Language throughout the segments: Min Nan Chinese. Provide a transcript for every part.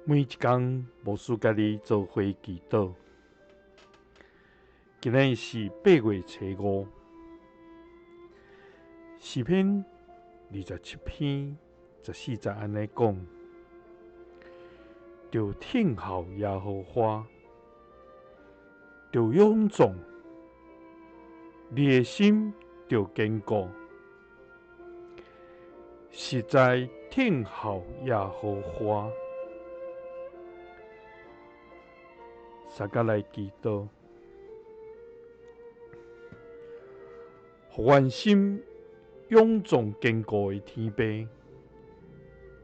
每一工，牧師佮你做伙祈禱。今日是8月初5，詩篇27篇14節按呢講：著聽候耶和華，著勇壯，你的心著堅固。實在聽候耶和華。大家來祈禱，予阮心勇壯堅固的天父，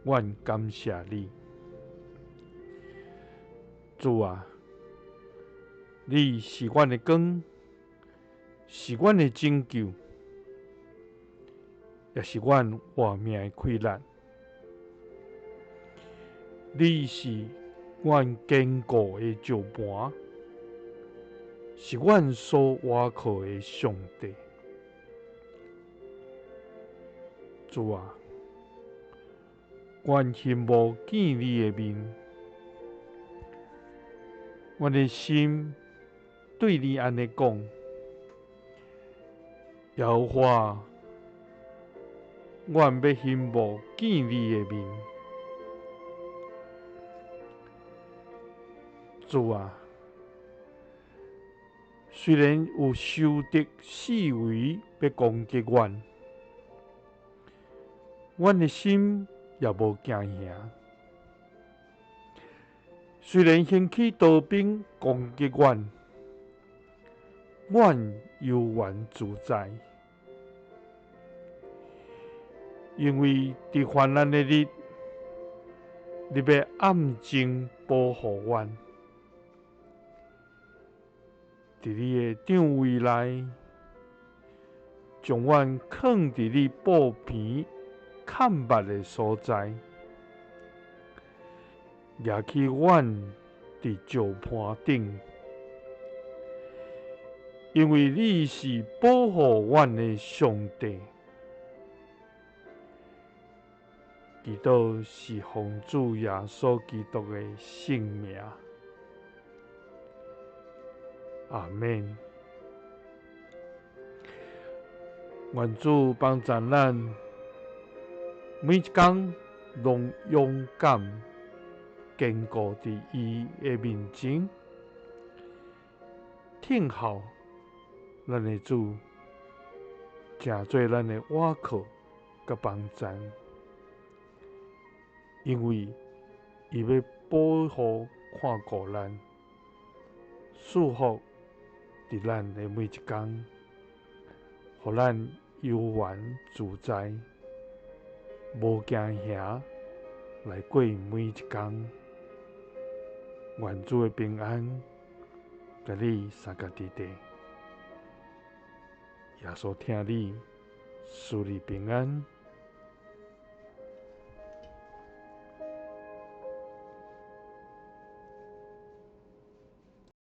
阮感謝你，主啊，你是阮的光，是阮的拯救，也是阮活命的氣力。你是阮堅固的石磐，是阮所倚靠的上帝。主啊，阮欣慕見你的面，阮的心對你按呢講：耶和華，阮欲欣慕見你的面。主啊，雖然有仇敵四圍欲攻擊阮，阮的心也無驚嚇。雖然興起刀兵攻擊阮，阮猶原自在，因為佇患難的日，你欲暗中保護阮。佇你的帳帷內，將阮囥佇你布棚崁密的所在，舉起阮佇石磐頂，因為你是保護阮的上帝。祈禱是奉主耶穌基督的聖名。阿們。願主幫助咱，每一工攏勇敢堅固佇伊的面前，聽候咱的主，成做咱的倚靠佮幫贊，因為伊欲保護看顧咱，賜福佇咱的每一工，予咱悠然自在，無驚嚇來過每一工。願主的平安，佮你相佮佇佇。耶穌疼你，賜你平安。